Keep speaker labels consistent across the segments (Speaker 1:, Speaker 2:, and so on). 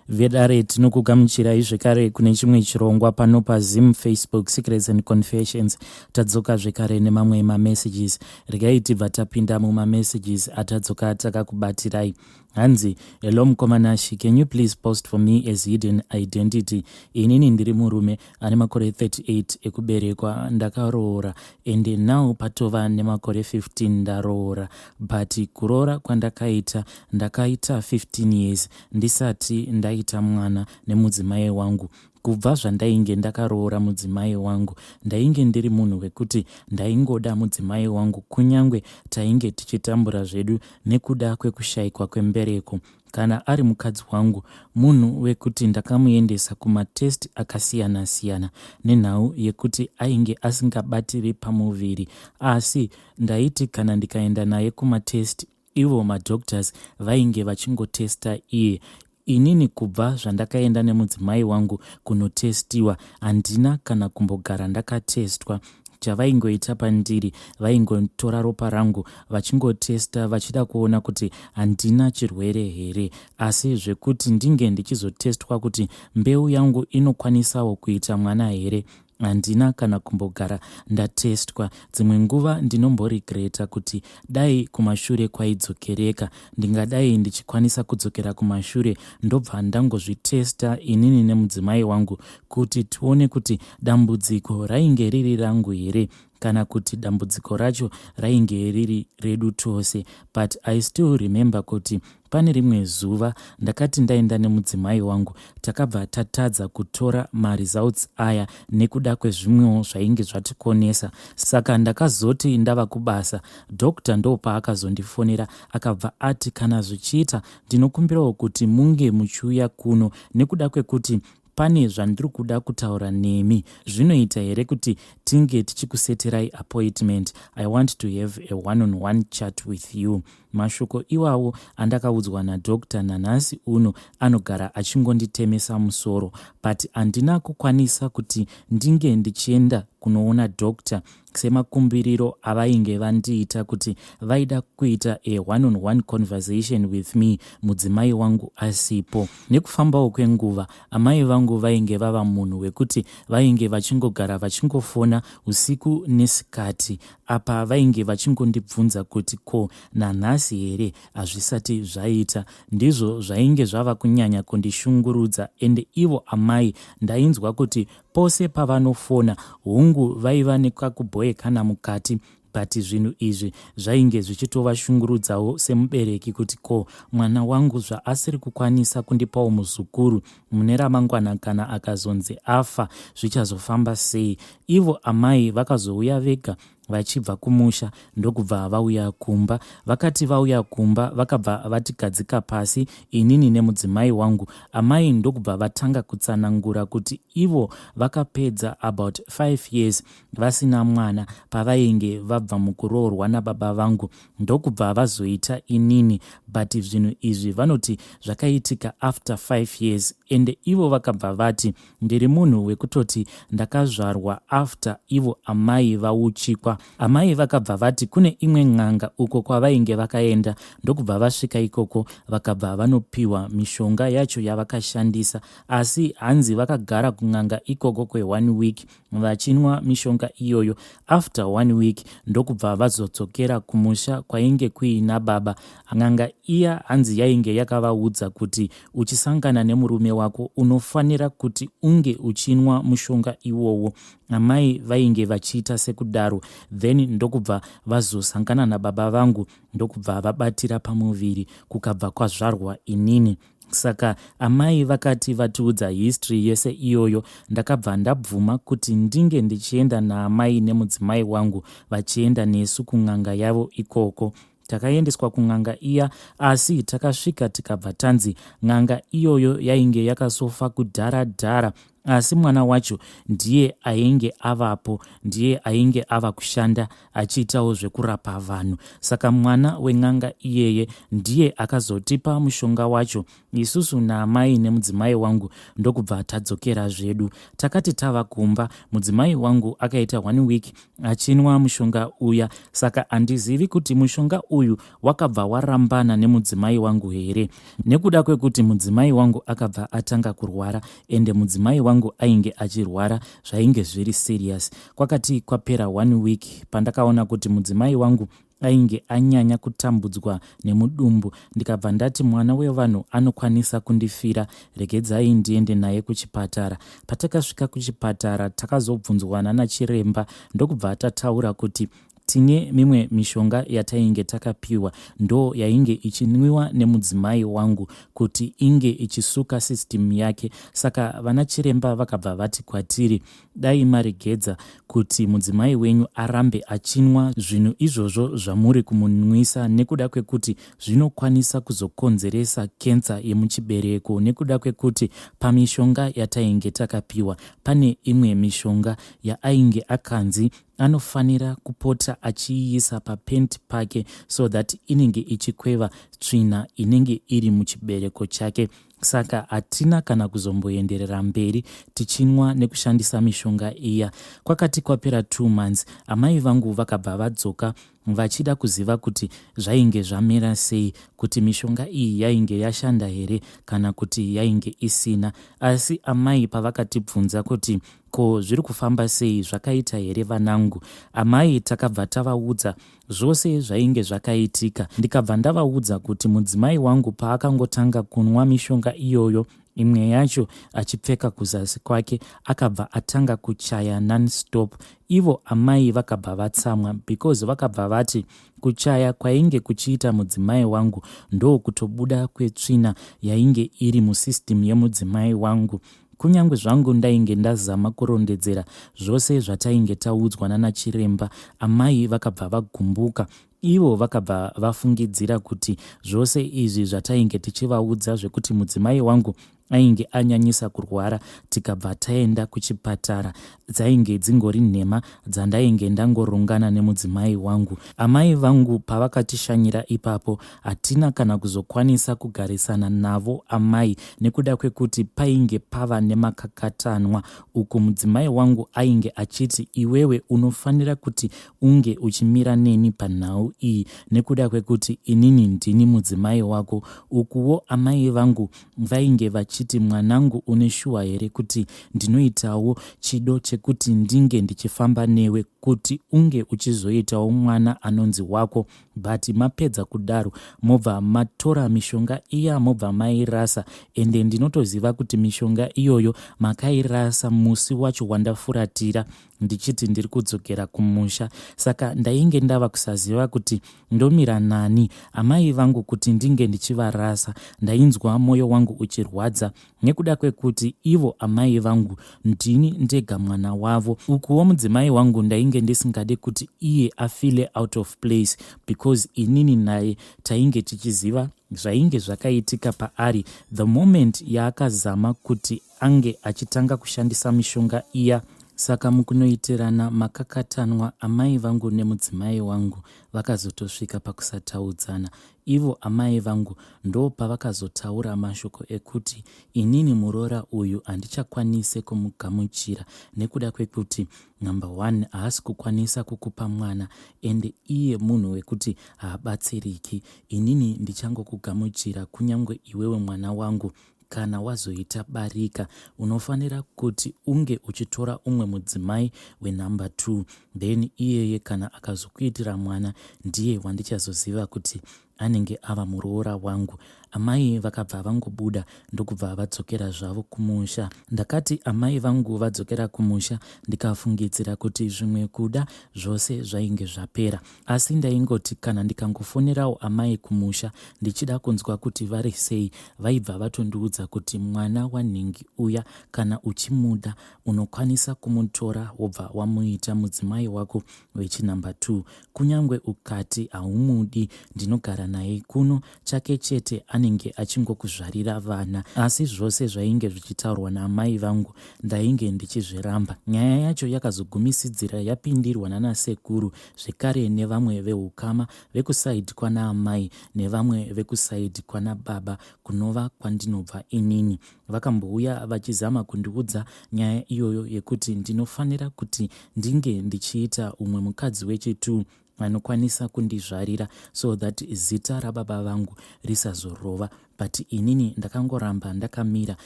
Speaker 1: Vedare, tinokugamuchirai zvekare kune chimwe chirongwa pano paZim Facebook Secrets and Confessions. Tadzoka zvekare nemamwe mamessages. Regai tibva tapinda mumamessages atadzoka takakubatirai. Hanzi, "Hello mukoma Nashi, can you please post for me as hidden identity? Inini ndiri murume ane makore 38 ekuberekwa. Ndakaroora and now patova nemakore 15 ndaroora, but kuroora kwandakaita, ndakaita 15 years ndisati ndaita mwana nemudzimai wangu. Kubva zvandainge ndakaroora mudzimai wangu, ndainge ndiri munhu wekuti ndaingoda mudzimai wangu, kunyange tainge tichitambura zvedu nekuda kwekushayikwa kwembereko. Kana ari mukadzi wangu, munhu wekuti ndakamuendesa kumatest akasiyana-siyana nenhau yekuti ainge asingabatiri pamuviri. Asi ndaiti kana ndikaenda naye kumatest, ivo madoctors vainge vachingotesta iye. Inini kubva zvandakaenda nemudzimai wangu kunotestiwa, handina kana kumbogara ndakatestwa. Chavaingoita pandiri, vaingotora ropa rangu vachingotesta, vachida kuona kuti handina chirwere here. Asi zvekuti ndinge ndichizotestwa kuti mbeu yangu inokwanisawo kuita mwana here, handina kana kumbogara ndatestwa. Dzimwe nguva ndinomboregreta kuti dai kumashure kwaidzokereka, ndingadai ndichikwanisa kudzokera kumashure, ndobva ndangozvitesta inini nemudzimai wangu kuti tione kuti dambudziko rainge riri rangu here kana kuti dambudziko racho rainge riri redu tose. But I still remember kuti pane rimwe zuva ndakati ndaenda nemudzimai wangu, takabva tatadza kutora maresults aya nekuda kwezvimwewo zvainge zvatikonesa. Saka ndakazoti ndava kubasa, doctor ndopaakazondifonera, akabva ati kana zvichiita, ndinokumbirawo kuti munge muchiuya kuno nekuda kwekuti pane zvandiri kuda kutaura nemi. Zvinoita here kuti tinge tichikuseterai appointment? I want to have a one on one chat with you." Mashoko iwawo andakaudzwa nadoctor, nanhasi uno anogara achingonditemesa musoro, but handina kukwanisa kuti ndinge ndichienda kunoona doctor semakumbiriro avainge vandiita, kuti vaida kuita a one on one conversation with me mudzimai wangu asipo. Nekufambawo kwenguva, amai vangu vainge vava munhu wekuti vainge vachingogara vachingofona usiku nesikati. Apa vainge vachingondibvunza kuti ko nanhasi here hazvisati zvaita? Ndizvo zvainge zvava kunyanya kundishungurudza. Ende ivo amai, ndainzwa kuti pose pavanofona, hungu, vaiva nekakubhoekana mukati, but zvinhu izvi zvainge zvichitovashungurudzawo semubereki, kuti ko mwana wangu zvaasiri kukwanisa kundipawo muzukuru, mune ramangwana kana akazonzi afa zvichazofamba sei? Ivo amai vakazouya vega vachibva kumusha, ndokubva vauya kumba. Vakati vauya kumba, vakabva vatigadzika pasi inini nemudzimai wangu. Amai ndokubva vatanga kutsanangura kuti ivo vakapedza about 5 years vasina mwana pavainge vabva mukuroorwa nababa vangu, ndokubva vazoita inini. But zvinhu izvi vanoti zvakaitika after 5 years. Ende ivo vakabva vati ndiri munhu wekutoti ndakazvarwa after ivo amai vauchikwa. Amai vakabva vati kune imwe n'anga uko kwavainge vakaenda, ndokubva vasvika ikoko, vakabva vanopiwa mishonga yacho yavakashandisa. Asi hanzi vakagara kun'anga ikoko kwe1 week vachinwa mishonga iyoyo. After one week ndokubva vazodzokera kumusha kwainge kuina baba. N'anga iya hanzi yainge yakavaudza kuti uchisangana nemurume wako unofanira kuti unge uchinwa mushonga iwowo. Amai vainge vachiita sekudaro, then ndokubva vazosangana nababa vangu, ndokubva vabatira pamuviri, kukabva kwazvarwa inini. Saka amai vakati vatiudza history yese iyoyo, ndakabva ndabvuma kuti ndinge ndichienda naamai nemudzimai wangu, vachienda nesu kun'anga yavo ikoko. Takaendeswa kun'anga iya, asi takasvika tikabva tanzi n'anga iyoyo yainge yakasofa kudhara dhara. Asi mwana wacho ndiye ainge avapo, ndiye ainge ava kushanda achiitawo zvekurapa vanhu. Saka mwana wen'anga iyeye ndiye akazotipa mushonga wacho isusu naamai nemudzimai wangu ndokubva tadzokera zvedu. Takati tava kumba, mudzimai wangu akaita one week achinwa mushonga uya, saka handizivi kuti mushonga uyu wakabva warambana nemudzimai wangu here, nekuda kwekuti mudzimai wangu akabva atanga kurwara, ende mudzimai wangu ainge achirwara zvainge zviri serious. Kwakati kwapera one week pandakaona kuti mudzimai wangu ainge anyanya kutambudzwa nemudumbu, ndikabva ndati mwana wevanhu anokwanisa kundifira, regedzai ndiende naye kuchipatara. Patakasvika kuchipatara takazobvunzwa nanachiremba ndokubva tataura kuti tine mimwe mishonga yatainge takapiwa, ndo yainge ichinwiwa nemudzimai wangu kuti inge ichisuka system yake. Saka vanachiremba vakabva vati kwatiri, dai maregedza kuti mudzimai wenyu arambe achinwa zvinhu izvozvo zvamuri kumunwisa, nekuda kwekuti zvinokwanisa kuzokonzeresa kensa yemuchibereko, nekuda kwekuti pamishonga yatainge takapiwa pane imwe mishonga yaainge akanzi anofanira kupota achiiisa papent pake so that inenge ichikweva tsvina inenge iri muchibereko chake. Saka hatina kana kuzomboenderera mberi tichinwa nekushandisa mishonga iya. Kwakati kwapera 2 months amai vangu vakabva vadzoka vachida kuziva kuti zvainge zvamira sei, kuti mishonga iyi yainge yashanda here kana kuti yainge isina. Asi amai pavakatibvunza kuti ko zviri kufamba sei, zvakaita here vanangu, amai takabva tavaudza zvose zvainge zvakaitika. Ndikabva ndavaudza kuti mudzimai wangu paakangotanga kunwa mishonga iyoyo, imwe yacho achipfeka kuzasi kwake, akabva atanga kuchaya non-stop. Ivo amai vakabva vatsamwa because vakabva vati kuchaya kwainge kuchiita mudzimai wangu ndokutobuda kwetsvina yainge iri musystem yemudzimai wangu. Kunyange zvangu ndainge ndazama kurondedzera zvose zvatainge taudzwa nanachiremba, amai vakabva vagumbuka. Ivo vakabva vafungidzira kuti zvose izvi zvatainge tichivaudza zvekuti mudzimai wangu ainge anyanyisa kurwara tikabva taenda kuchipatara dzainge dzingori nhema dzandainge ndangorongana nemudzimai wangu. Amai vangu pavakatishanyira ipapo hatina kana kuzokwanisa kugarisana navo amai nekuda kwekuti painge pava nemakakatanwa, uku mudzimai wangu ainge achiti iwewe unofanira kuti unge uchimira neni panhau iyi nekuda kwekuti inini ndini mudzimai wako. Ukuwo amai vangu vainge vachiti mwanangu une shuwa here kuti ndinoitawo chido chekuti ndinge ndichifamba newe kuti unge uchizoitawo mwana anonzi wako, but mapedza kudaro mobva matora mishonga iya mobva mairasa, ende ndinotoziva kuti mishonga iyoyo makairasa musi wacho wandafuratira ndichiti ndiri kudzokera kumusha. Saka ndainge ndava kusaziva kuti ndomira nani, amai vangu kuti ndinge ndichivarasa. Ndainzwa moyo wangu uchirwadza nekuda kwekuti ivo amai vangu ndini ndega mwana wavo. Ukuwo mudzimai wangu ndainge ndisingade kuti iye afile out of place because inini naye tainge tichiziva zvainge zvakaitika paari the moment yaakazama kuti ange achitanga kushandisa mishonga iya. Saka mukunoitirana makakatanwa amai vangu nemudzimai wangu vakazotosvika pakusataudzana. Ivo amai vangu ndopavakazotaura mashoko ekuti inini muroora uyu handichakwanise kumugamuchira nekuda kwekuti number one haasi kukwanisa kukupa mwana ende iye munhu wekuti haabatsiriki. Inini ndichangokugamuchira kunyangwe iwewe mwana wangu kana wazoita barika unofanira kuti unge uchitora umwe mudzimai wenumber 2, then iyeye kana akazokuitira mwana ndiye wandichazoziva kuti anenge ava muroora wangu. Amai vakabva vangobuda ndokubva vadzokera zvavo kumusha. Ndakati amai vangu vadzokera kumusha ndikafungidzira kuti zvimwe kuda zvose zvainge zvapera, asi ndaingoti kana ndikangofonerawo amai kumusha ndichida kunzwa kuti vari sei, vaibva vatondiudza kuti mwana wanhingi uya kana uchimuda unokwanisa kumutora wobva wamuita mudzimai wako wechinumber 2, kunyangwe ukati haumudi ndinogara Unogara naye kuno chake chete anenge achingokuzvarira vana. Asi zvose zvainge zvichitaurwa naamai vangu ndainge ndichizviramba. Nyaya yacho yakazogumisidzira yapindirwa nanasekuru zvekare nevamwe veukama vekusaidhi kwanaamai nevamwe vekusaidhi kwanababa kunova kwandinobva inini. Vakambouya vachizama kundiudza nyaya iyoyo yekuti ndinofanira kuti ndinge ndichiita umwe mukadzi wechitwo anokwanisa kundizvarira so that zita rababa vangu risazorova, but inini ndakangoramba ndakamira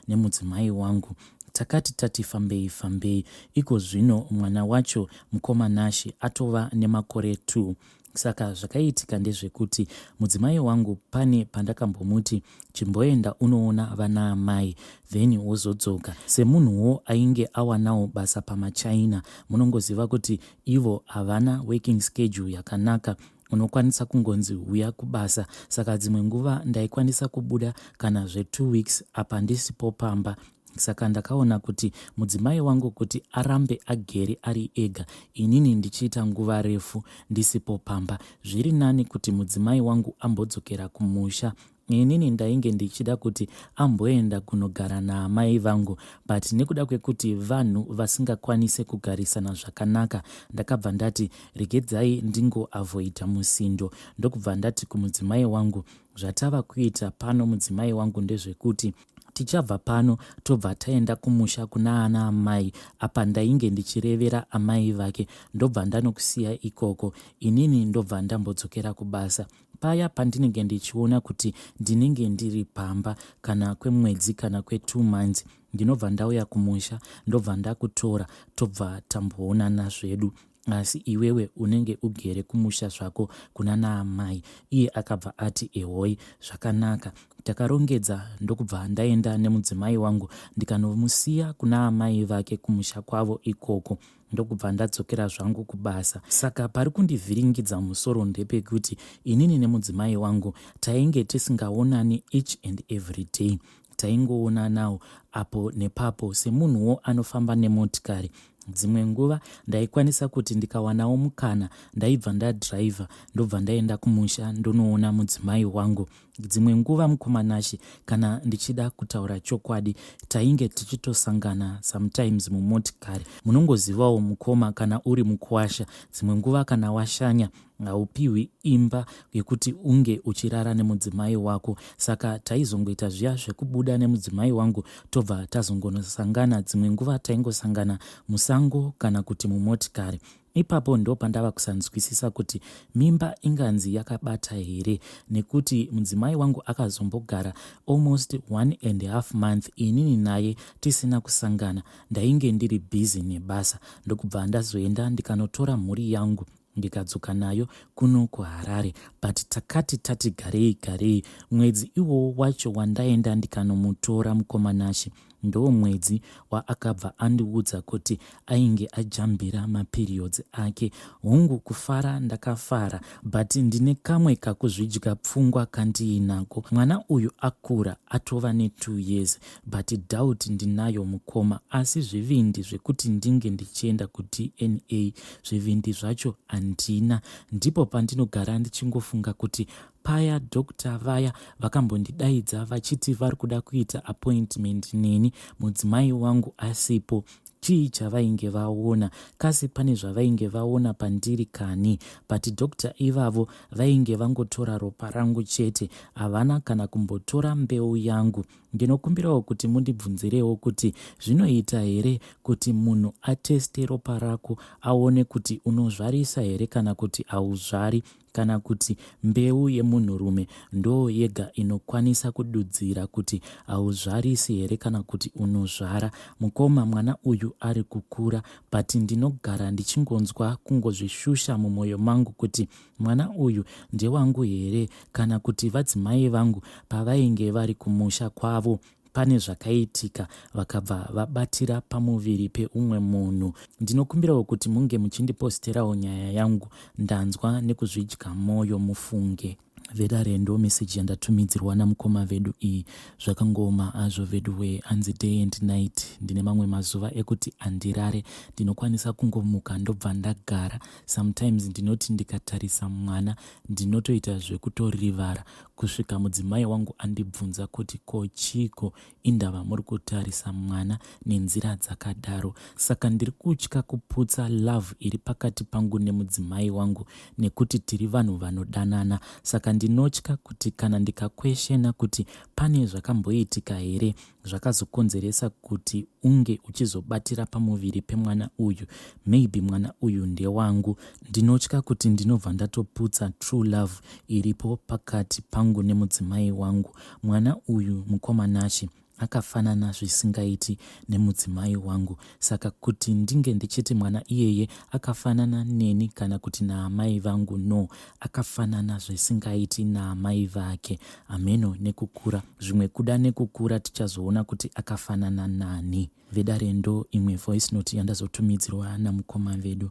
Speaker 1: nemudzimai wangu. Takati tati fambei fambei, iko zvino mwana wacho mukoma Nashy atova nemakore 2. Saka zvakaitika ndezvekuti mudzimai wangu pane pandakambomuti chimboenda unoona vanaamai then wozodzoka. Semunhuwo ainge awanawo basa pamaChina, munongoziva kuti ivo havana working schedule yakanaka, unokwanisa kungonzi huya kubasa. Saka dzimwe nguva ndaikwanisa kubuda kana zve2 weeks apa ndisipo pamba. Saka ndakaona kuti mudzimai wangu kuti arambe agere ari ega inini ndichiita nguva refu ndisipo pamba, zviri nani kuti mudzimai wangu ambodzokera kumusha. Inini ndainge ndichida kuti amboenda kunogara naamai vangu, but nekuda kwekuti vanhu vasingakwanise kugarisana zvakanaka, ndakabva ndati regedzai ndingoavoida musindo. Ndokubva ndati kumudzimai wangu, zvatava kuita pano mudzimai wangu ndezvekuti tichabva pano tobva taenda kumusha kuna ana amai. Apa ndainge ndichirevera amai vake. Ndobva ndanokusiya ikoko, inini ndobva ndambodzokera kubasa. Paya pandinenge ndichiona kuti ndinenge ndiri pamba kana kwemwedzi kana kwe2 months, ndinobva ndauya kumusha, ndobva ndakutora, tobva tamboonana zvedu, asi iwewe unenge ugere kumusha zvako kuna naamai. Iye akabva ati ehoi, zvakanaka. Takarongedza ndokubva ndaenda nemudzimai wangu ndikanomusiya kuna amai vake kumusha kwavo ikoko, ndokubva ndadzokera zvangu kubasa. Saka pari kundivhiringidza musoro ndepekuti inini nemudzimai wangu tainge tisingaonani each and every day, taingoonanawo apo nepapo. Semunhuwo anofamba nemotikari, dzimwe nguva ndaikwanisa kuti ndikawanawo mukana ndaibva ndadhiraivha, ndobva ndaenda kumusha ndonoona mudzimai wangu. Dzimwe nguva mukoma Nashe, kana ndichida kutaura chokwadi, tainge tichitosangana sometimes mumotikari. Munongozivawo mukoma, kana uri mukuwasha, dzimwe nguva kana washanya haupiwi imba yekuti unge uchirara nemudzimai wako. Saka taizongoita zviya zvekubuda nemudzimai wangu tobva tazongonosangana. Dzimwe nguva taingosangana musango kana kuti mumotikari. Ipapo ndo pandava kusanzwisisa kuti mimba inganzi yakabata here, nekuti mudzimai wangu akazombogara almost 1.5 month inini naye tisina kusangana. Ndainge ndiri busy nebasa, ndokubva ndazoenda ndikanotora mhuri yangu ndikadzoka nayo kuno kuHarare. But takati tati garei garei, mwedzi iwowo wacho wandaenda ndikanomutora mukoma Nashe, ndo mwedzi waakabva andiudza kuti ainge ajambira maperiods ake. Hongu, kufara ndakafara, but ndine kamwe kakuzvidya pfungwa kandiinako. Mwana uyu akura, atova ne2 years, but doubt ndinayo mukoma, asi zvivindi zvekuti ndinge ndichienda kuDNA, zvivindi zvacho handina. Ndipo pandinogara ndichingofunga kuti paya doctor vaya vakambondidaidza vachiti vari kuda kuita appointment neni mudzimai wangu asipo, chii chavainge vaona? Kasi pane zvavainge vaona pandiri kani? But doctor ivavo vainge vangotora ropa rangu chete, havana kana kumbotora mbeu yangu. Ndinokumbirawo kuti mundibvunzirewo kuti zvinoita here kuti munhu ateste ropa rako aone kuti unozvarisa here kana kuti hauzvari, kana kuti mbeu yemunhurume ndo yega inokwanisa kududzira kuti hauzvarisi here kana kuti unozvara? Mukoma, mwana uyu ari kukura, but ndinogara ndichingonzwa kungozvishusha mumwoyo mangu kuti mwana uyu ndewangu here, kana kuti vadzimai vangu pavainge vari kumusha kwavo pane zvakaitika vakabva vabatira pamuviri peumwe munhu. Ndinokumbirawo kuti munge muchindiposterawo nyaya yangu, ndanzwa nekuzvidya mwoyo mufunge. Vedare ndo message yandatumidzirwa namukoma vedu iyi. Zvakangooma hazvo veduwee hanzi day and night ndine mamwe mazuva ekuti handirare ndinokwanisa kungomuka ndobva ndagara. Sometimes ndinoti ndikatarisa mwana ndinotoita zvekutorivara kusvika mudzimai wangu andibvunza kuti ko chiiko indava muri kutarisa mwana nenzira dzakadaro. Saka ndiri kutya kuputsa love iri pakati pangu nemudzimai wangu nekuti tiri vanhu vanodanana. Saka ndinotya kuti kana ndikakweshena kuti pane zvakamboitika here zvakazokonzeresa kuti unge uchizobatira pamuviri pemwana uyu, maybe mwana uyu ndewangu. Ndinotya kuti ndinobva ndatoputsa true love iripo pakati pangu nemudzimai wangu. Mwana uyu mukoma Nashy akafanana zvisingaiti nemudzimai wangu saka kuti ndinge ndichiti mwana iyeye akafanana neni kana kuti naamai vangu no akafanana zvisingaiti naamai vake hameno nekukura zvimwe kuda nekukura tichazoona kuti akafanana nani. Vedare ndo imwe voice note yandazotumidzirwa namukoma vedu.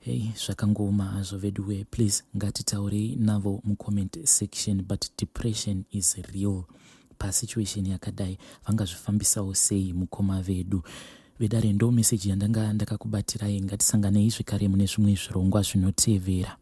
Speaker 1: Hey, zvakangooma hazvo veduwe please ngatitaurei navo mucomment section but depression is real pasituation yakadai vangazvifambisawo sei mukoma vedu. Vedare ndo message yandanga ndakakubatirai ngatisanganei zvekare mune zvimwe zvirongwa zvinotevera.